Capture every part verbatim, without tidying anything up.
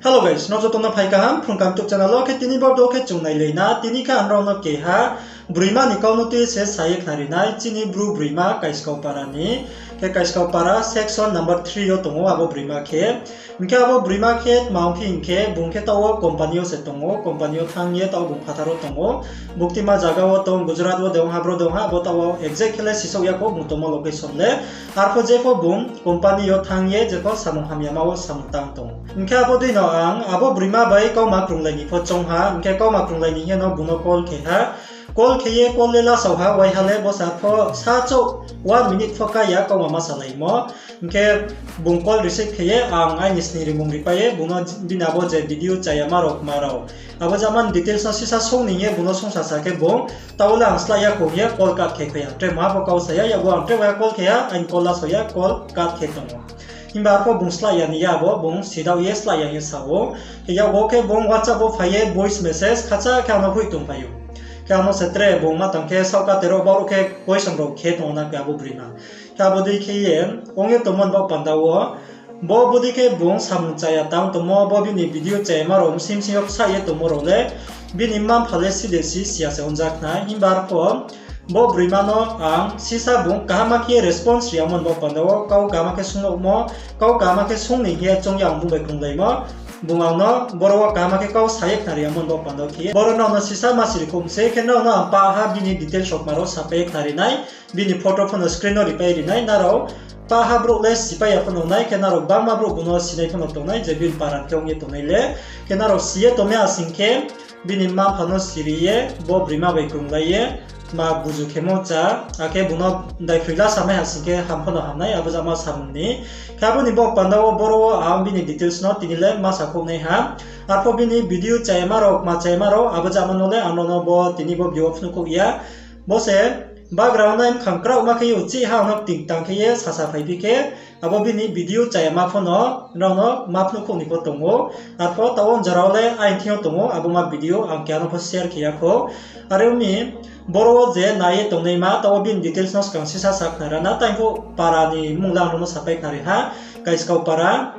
Hello guys, nrao joto no phai kaham, Phrung Kaham YouTube channel wo khe tini bo video khe chung nailai na, tini khe ang nrao no keha broima ni kau no tui se sa ye khnari nai, chini Bru broima Kaiskau para ni, khe Kaiskau para section number three yo tong ou abo broima khe. Hing khe abo broima khe tma ong phi hing khe, bung khe taoh wo company yo se tong ou, company yo thanng ye taoh wo bung phathar wo tong ou. Buktima zaga wo tong, Gujarat wo de ong ha, bro de ong ha, abo taoh wo exact khe le sisouh ya khou bung tongmo location le. Arpho jepho bung company yo thanng ye jepho samung hamyama wo samung tang tong ou. Hing khe abo dei no ang abo broima bai kauma krunglai ni pho choung ha, hing khe kauma krunglai ni hing ye no bung no call khe ha. Call khe ye call le lasao ha, waiha le bo sa pho sa chouh one minute pho kái ya kauma ma salaimo. Hing khe bung call receive khe ye ang aini sning rimung ripai ye bung no bini abo je video chayama rao kma rao, abo jama ni details no sisa sung ni hing ye bung no sungsa sa khe bung, taoh le ang slái ya khou hing ye call cut khe khe ya. Tre maha pho kau sa ya, yabo ang tre waiha call khe ya, aini call lasao ya, call cut khe tong ou. Himba arpho bung slái ya ni ya abo, bung sidaoh ye slái ya ye sa ou. Khe yabo khe bung WhatsApp wo phai ye voice message khacha khe ang no hoih tongpai ou. Khe ang no se tre bung ma tang khe saohka tero baruh khe question rao khe tong ou na khe abo broima. Khe abo dei khe ye ong ye tongmo ni baoh panda wo, bo bodei khe bung samung chaya tang tongmo, bo bini video chayama rao bsing bsing yo ksaih ye tongmo rao le, bini mma-mpha le si de si siya se ongja khnai. Himba arpho bo broima no ang sisa bung kaham khe ye response ri yamo ni baoh panda wo, kau kaham khe sungmo, kau kaham khe sung ni hing ye choung ye ang bung bai krunglaimo. Bung ang no boro wo kaham khe kau sa ye khnari yamo ni baoh panda wo khe ye, boro nrao no sisa ma siri khou mi se, khe nrao no ang pah ha bini details rao kma rao sapai ye khnari nai, bini photo pho no screen no ripai ri nai, nrao pah ha brouh le sipai ya pho no nai, khe nrao gbangma brouh bung no sinai pho no tong nai, je bini para khe ong ye tongnai le. Khe nrao si ye tongmai ya sing khe, bini mma-mpha no siri ye bo broima bai krunglai ye, ma buzu khemo cha, akhe bung no daiphroi la samai ha sing khe ham pho no ham nai, abo jama samung ni. Khe abo ni baoh panda wo boro wo ang bini details no tini le ma sakhouh nai ha. Arpho bini video chayama rao, kma chayama rao, abo jama no le ang nrao no bo tini bo video wo phnuh khouh ya. Bo se bagra ongnai mkhang kraohma khe ye uchih ha ang no kting tang khe ye sasa phaiphi khe, abo bini video chayama pho no nrao no ma phnuh khouh ni pho tong ou. Arpho taoh wo jora wo le aini thing yo tong ou, abo ma video ang keha no pho share khe ya khou. Are ong mi, boro wo je nai ye tongnaima, taoh wo bini details no skang sisa sa khnari na, tai phuh para ni mmung le ang nrao no sapai khnari ha, Kaiskau para,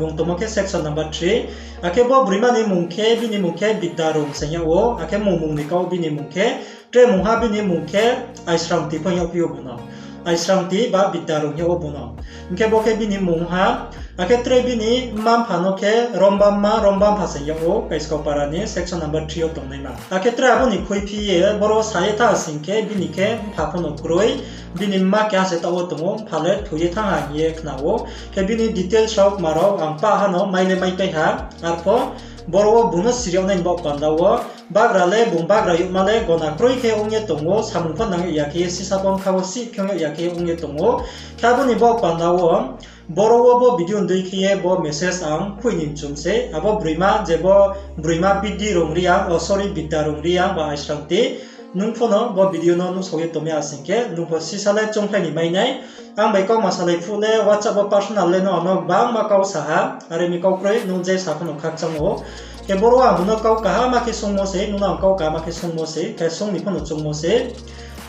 bung tongmo khe section number three. Akhe bo broima ni mmung khe, bini mmung khe Bidya Rung se hing yag ou, akhe mmung mmung ni kau bini mmung khe, tre mungha bini mmung khe Aisrangti pho hing yagphi ou bung no. Aisrangti ba Bidya Rung hing yag ou bung no. Hing khe bo khe bini mmung ha, akhe tre bini mma-mpha no khe Rombamma, Rombampha se hing yag ou, Kaiskau para ni section number three yo tongnaima. Akhe tre abo ni khuiphi ye boro sa ye thanng sing khe, bini khe mpha pho no kroi, bini mma keha se taoh wo tong ou, mpha le thoi ye thanng ha hing ye khna ou. Khe bini details rao kma rao ang pah ha no mai le maipai ha. Arpho boro wo bung no siri yag nai ni baoh panda wo, bagra le bung bagra yagma le gona kroi khe ong ye tong ou, samung pho nang yag ya khe ye, sisa pho bkha wo sih khe ong yag ya khe ye ong ye tong ou. Khe abo ni baoh panda wo, boro wo bo video ni dei khe ye bo message ang khui ni mchum se, abo broima, je bo broima Bidya Rung Reang, o sorry, Bidya Rung Reang ba Aisrangti, nung pho no bo video no nuhsao ye tongmai ya sing khe, nung pho sisa le choungkhlai ni mai nai. Ang bai kauma salai phuh le WhatsApp wo personal le nung ang no gbangma kau sa ha, are mi kau kroi nung je sa pho no khakchang ou. Khe boro ang bung no kau kaham khe sungmo se, nung no ang kau kaham khe sungmo se, khe sung ni pho no choungmo se.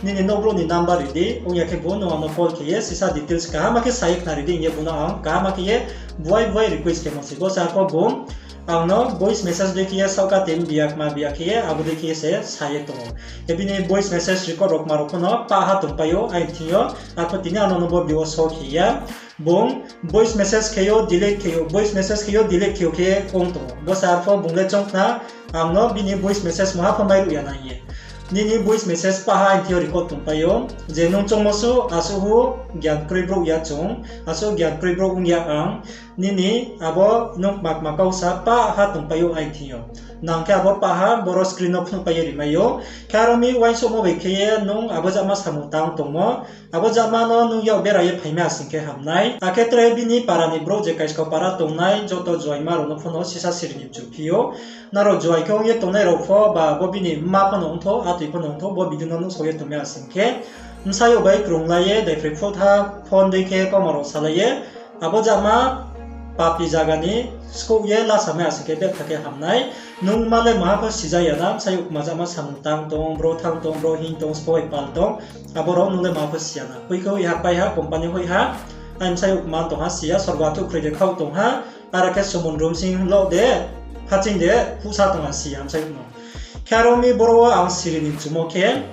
Nini nouhbrouh ni number ri di, ong ya khe bo nung ang no call khe ye sisa details kaham khe sa ye khnari di hing ye bung no ang kaham khe ye buai buai request khemo se. Bo se arpho bung ang no voice message dei khe ye saohka te mbiya kma biya khe ye abo dei khe ye se sa ye tong ou. Khe bini voice message record rao kma rao pho no pah ha tongpai ou aini thing yo, arpho tini ang no bo video wo show khe ya. Bung voice message khe yo delete khe yo, voice message khe yo delete khe yo khe ong tong ou. Bo se arpho bung le choung khna, ang no bini voice message maha pho mairuh ya nai ye. Nini voice message pah ha aini thing yo record tongpai ou, je nung choungmo suh asuh hu gyan kroi brouh ya chung, asuh gyan kroi brouh ong ya ang, nini abo nung kma kma kau sa pah ha tongpai ou aini thing yo. Nang khe abo pah ha boro screen no phnuhpai ye rimai ou. Khe aro mi uaingsouhmo bai khe ye nung abo jama samung tang tongmo, abo jama no nung yak bera ye phaimai ya sing khe ham nai. Akhe tre bini para ni brouh je Kaiskau para tongnai joto juaima rao no pho no sisa siri ni mchum phi ou. Nrao juai khe ong ye tongnai rao pho ba bo bini mma pho no ongthou, atoi pho no ongthou, bo video no nuhsao ye tongmai ya sing khe, bsayouh bai krunglai ye daiphroi phuh tha phone dei khe kauma rao salai ye, abo jama papi zaga ni skouh ye lasamai ya sing khe betha khe ham nai. Nung ma le maha pho sija ya na, bsayouh kma jama samung tang tong, bro thanng tong, bro hing tong, sbo bai pal tong, abo rao nung le maha pho si ya na. Hoih khe hoih ha, pai ha, company hoih ha, ai bsayouh kma tong ha si ya, sorgo athuh kroi de khaoh tong ha, Ara khe Sumun Rumsing lo de, haching de, phuhsa tong ha si ya, bsai no. Khe aro mi boro wo ang siri ni mchumo khe,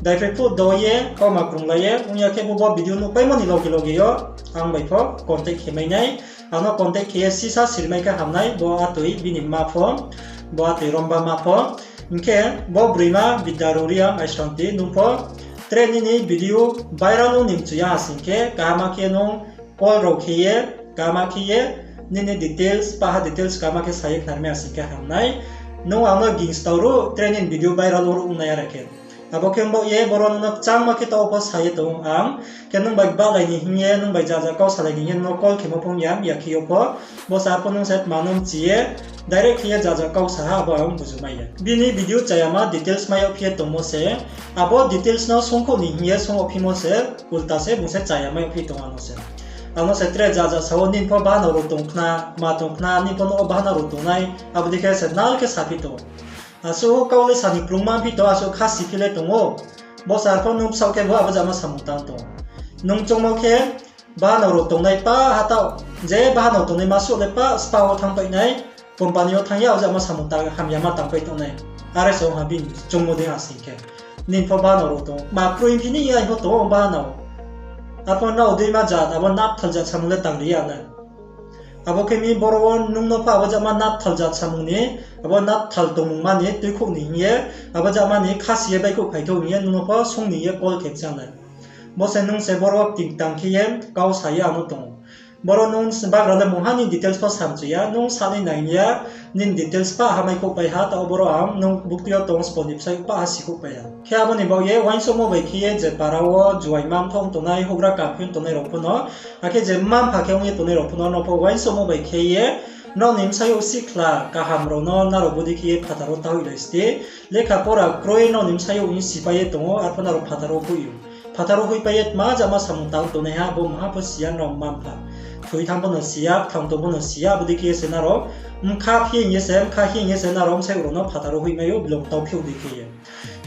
daiphroi phuh do ye, kauma krunglai ye, ong ya khe bo, bo video nuhpaimo ni loge loge yo, ang bai pho contact khe mai nai, ang no contact khe ye sisa siri mai khe ham nai, bo atoi bini mma pho, bo atoi Romba ma pho. Hing khe bo broima Bidya Rung Reang Aisranti, nung pho tre nini video viral ong ni mchu ya ha sing khe, kaham khe nung call rao khe ye, kaham khe ye, nini details, paha details kaham khe sa ye khnari mai ha sing khe ham nai. Nung ang no ging stao ruh, tre nini video viral ong ruh ong nai are khe. Abo khe ongbaoh ye, boro nung no kchangma khe taoh pho sa ye tong ang. Khe nung bai bahlai ni hing ye, nung bai jaja kau salai ni hing ye, nung no call khemo phung ya, ya khe yo pho. Bo sa pho nung se tma nung mchi ye, direct khe ye jaja kau sa ha, abo ang buju mai ya. Bini video chayama details mai yagphi ye tongmo se, abo details no sungkhouh ni hing ye sung yagphimo se, ulta se bung se chaya mai yagphi tong ano se. Ano se tre jaja sa wo nini pho bahanao rao tong khna, ma tong khna, nini pho no bahanao rao tongnai, abo dei khe se nal khe saphi tong. Asuh kau le sa ni krungma phi tong, asuh kha siphi le tong ou. Bo sa pho nung bsaoh khe bo abo jama samung tang tong. Nung choungmo khe, bahanao rao tongnai pa ha taoh, je bahanao tongnai ma suh le pa spa wo thanngpai nai, company yo thanng ya, abo jama samung tang hamyama tangpai tongnai. Are se ong ha bini choungmo dei ha sing khe. Nini pho bahanao rao tong, ma kroi phi ni ai pho tong bahanao. Arpho nrao deima jat, abo napthal jat samung le tang ri ya na. Abo khe mi boro wo nung no pho abo jama napthal jat samung ni, abo napthal tongmungma ni tuikhouh ni hing ye, abo jama ni khasi ye baihkhouh phai thou hing ye nung no pho sung ni ye call khe chang nai. Bo se nung se boro wo tingtang khe ye kau sa ye ano tong ou. Boro nung bagra le mungha ni details pho samchu ya, nung sa ni nai ya, nini details pah ha mai khouhpai ha, taoh boro ang nung bukti yo tong spo ni bsai pah ha si khouhpai ha. Khe abo ni baoh ye uaingsouhmo bai khe ye je para wo juaima mthoh ong tongnai, houhgra kaphi ong tongnai rao pho no, akhe je mma-mpha khe ong ye tongnai rao pho no, no pho uaingsouhmo bai khe ye, nrao ni bsayouh sihkhla kaham rao no nrao bodei khe ye phathar wo taoh hoihlai sti, lekha pora kroi nrao ni bsayouh hing sipai ye tong ou, arpho nrao phathar wo hoih ou. Phathar wo hoihpai ye tma jama samung tang tongnaiha, bo mungha pho si ya nrao mma-mpha. Thoi thanng pho no si ya, kthang tong pho no si ya, bodei khe ye se nrao, bkha phi hing ye se, bkha hi hing ye se nrao bsayouh rao no phathar wo hoihmai ou, blong tau phi ou dei khe ye.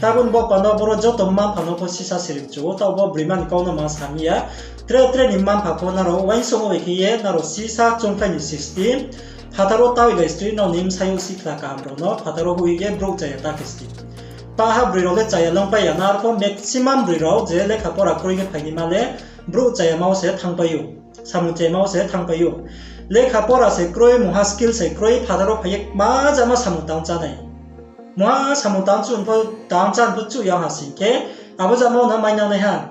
Tabuk ni bo panda boro joto mma-mpha no pho sisa siri mchu ou, taoh bo broima ni kau no ma sa mi ya. Tre tre ni mma-mpha pho nrao uaingsouhmo bai khe ye, nrao sisa choungkhlai ni sisti. Phathar wo taoh hoihlai sti, nrao ni bsayouh sihkhla kaham rao no phathar wo hoih ye brouh chaya ta khe sti. Pah ha broi rao le chaya longpai ya na, arpho maximum broi rao je lekha pora kroi khe phainaima le, brouh chayama wo se thanngpai ou, samung chayama wo se thanngpai ou. Lekha pora se kroi, mungha skill se kroi, phathar wo phai ye kma jama samung tang chá nai. Mungha samung tang chu pho, tang chá pho chuh ya ha sing khe, abo jama no mainang nai ha.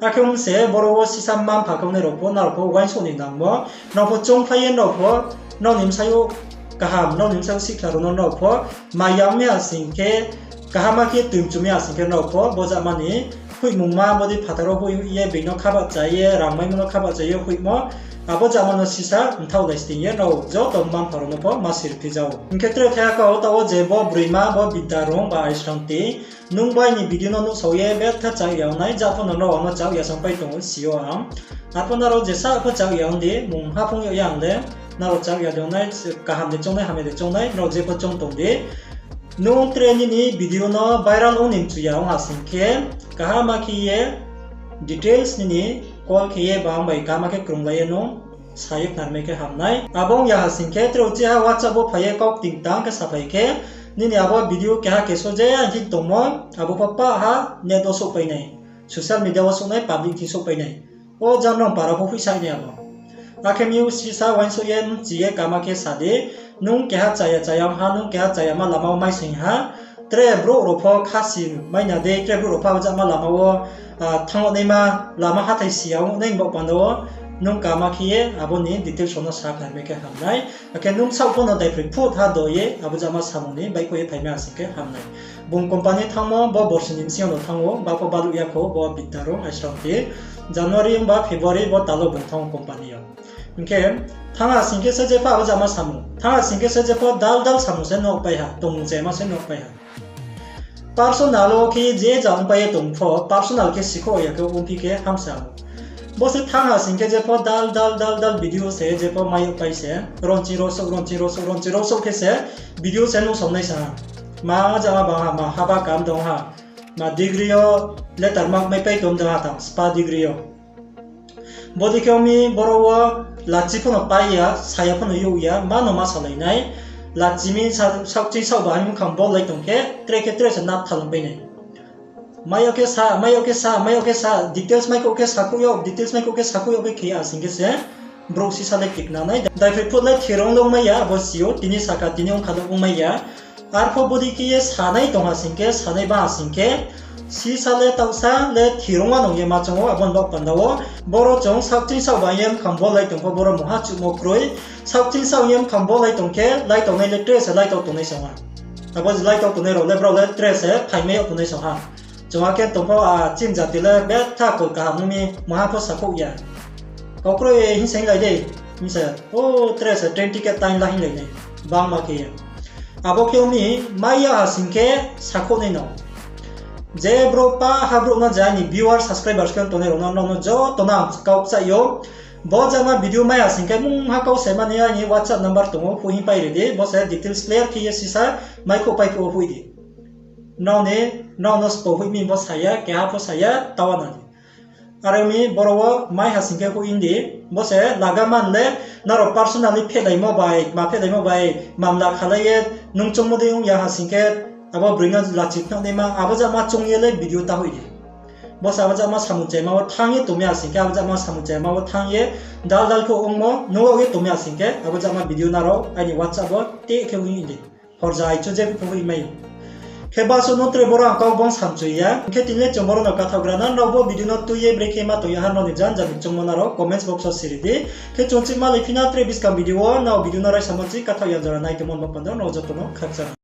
Akhe ong se boro wo sisa mma-mpha khe ongnai rao pho, nrao pho uaingsouh ni nangmo, nrao pho choungkhlai ye nrao pho, nrao ni bsayouh kaham, nrao ni bsayouh sihkhla rao no nrao pho, maya ong mi ha sing khe, kaham khe tui mchu mi ha sing khe nrao pho, bo jama ni hoihmungma bodei phathar wo hoih ye, being no khabah cha ye, rangmaimo no khabah cha ye hoihmo, abo jama no sisa mthaoh lai sting ye nrao joto mma-mpha rao no pho ma siri phi ja ou. Hing khe tre thaiha kau taoh wo je bo broima, bo Bidya Rung ba Aisranti, nung bo aini video no nuhsao ye betha chá ya ong nai, jat pho no nrao ang no chá ya songpai tong ou si yo ang. Arpho nrao jesa pho chá ya ong di, mungha phung yag ya ang le, nrao chá ya de ong nai, kaham de choung nai, hamya de choung nai, nrao je pho choung tong di. Nung tre nini video no viral ong ni mchu ya ong ha sing khe, kaham khe ye details nini call khe ye ba ang bai kaham khe krunglai ye nung sa ye khnari mai khe ham nai. Abo ong ya ha sing khe, tre uchih ha WhatsApp wo phai ye kau kting tang khe saphai khe, nini abo video keha keso je ang thing tongmo, abo pho pah ha net wo souhpai nai, social media wo souh nai, public thing souhpai nai. O jang nung para pho hoihsai nai abo. Akhe mi sisa uaingsouh ye mchi ye kaham khe sa di, nung keha chaya chaya ong ha, nung keha chayama lama wo maisoing ha, tre brouh rao pho khasi maina dei, tre brouh rao pho abo jama lama wo, ah, thanng yag naima lama hathái si ya ong nai baoh panda wo, nung kaham khe ye abo ni details rao no sa khnari mai khe ham nai. Akhe nung bsaoh pho no daiphroi phut ha do ye, abo jama samung ni baihkhouh ye phaimai ha sing khe ham nai. Bung company thanngmo, bo borsi ni bsing yo no thanng ou, ba pho baluh ya kho, bo Bidya Rung Aisranti. January ongba February bo tal wo bung thanng ou company yo. Hing khe, thanng ha sing khe se jepho abo jama samung. Thanng ha sing khe se jepho dal dal samung se nuhpai ha, tongmung chayama se nuhpai ha. Personal wo khe je ja ongpai ye tong pho, personal khe sikhouh ya khe ongphi khe hamsa. Bo se thanng ha sing khe jepho dal dal dal dal video se jepho mai yagpai se, ronchi rosouh, ronchi rosouh, ronchi rosouh khe se video se nuhsao nai sa ha. Ma jama bang ha, ma haba kam dong ha, ma degree yo letter mark maipai tong dong ha tang, spa degree yo. Bodei khe ong mi boro wo, Lachi pho no pai ya, saya pho no youh ya, ma no ma salai nai. Lachi mi sa-, saohching saoh ba hing mkhang bol lai tong khe, tre khe tre se nap thalung pai nai. Mai yo khe sa, mai yo khe sa, mai yo khe sa, details mai khouh khe sakhouh yo, details mai khouh khe sakhouh yo khe khe ya sing khe se, brouh sisa le tikna nai. Daiphroi phut le thirong le ongmai ya, abo si ou, tini saka, tini ongkha le ongmai ya. Arphuh bodei khe ye sanai tong ha sing khe, sanai ba ha sing khe, sisa le taohsa le thirong wa nung ye ma choung ou, abo ni baoh panda wo. Boro chung saohching saoh ba ye mkhang bol lai tong pho boro mungha chuhmo kroi. Saohching saoh ye mkhang bol lai tong khe, lai tongnai le tre se lai tong tongnai song ha. Abo je lai tong tongnai rao le brao le tre se phaimai yag tongnai song ha. Chung akhe tong pho a chini jati le betha kol kaham ong mi mungha pho sakhouh ya. Kau kroi hing se hinglai dei, hing se, o tre se train ticket time la hinglai nai, bangma khe ye. Abo khe ong mi, mai ya ha sing khe sakhouh nai no. Je brouh pa ha brouh no je aini viewer, subscribers khe tongnai rao no, nrao no joto no ang kau kchaih ou. Bo jama video mai ha sing khe mungha kau saimani aini WhatsApp number tong ou, phuh hing pai ri di, bo se details clear khe ye sisa, mai khouh pai khouh wo phuh di. Nrao ni, nrao no spo hoih mi bo sa ya, keha pho sa ya, tawa na di. Are ong mi boro wo mai ha sing khe hoih di, bo se laga man le, nrao personally phehlaimo bai, ma phehlaimo bai, mamla khalai ye, nung choungmo dei ong ya ha sing khe, abo broi no lachi phnuh naima, abo jama choung ye le video ta hoih di. Bo se abo jama samung chaima wo thanng ye tong mi ha sing khe, abo jama samung chaima wo thanng ye, dal dal khe ongmo, nung ye tong mi ha sing khe, abo jama video nrao aini WhatsApp wo te khe hoih di. Horja aichu je pho hoih mai ou. Khe basuh no tre boro ang kau bang samchoi ya. Hing khe tini le chung boro no kathaoh gra na, nrao bo video no tui ye brekhe ma tong ya ha, nrao ni jan jan ni choungmo nrao comments box wo siri di. Khe chung chih malai phi na tre buskang video wo, nrao video no raisamo chi kathaoh ya jora nai tongmo ni baoh panda wo nrao joto no khakchang.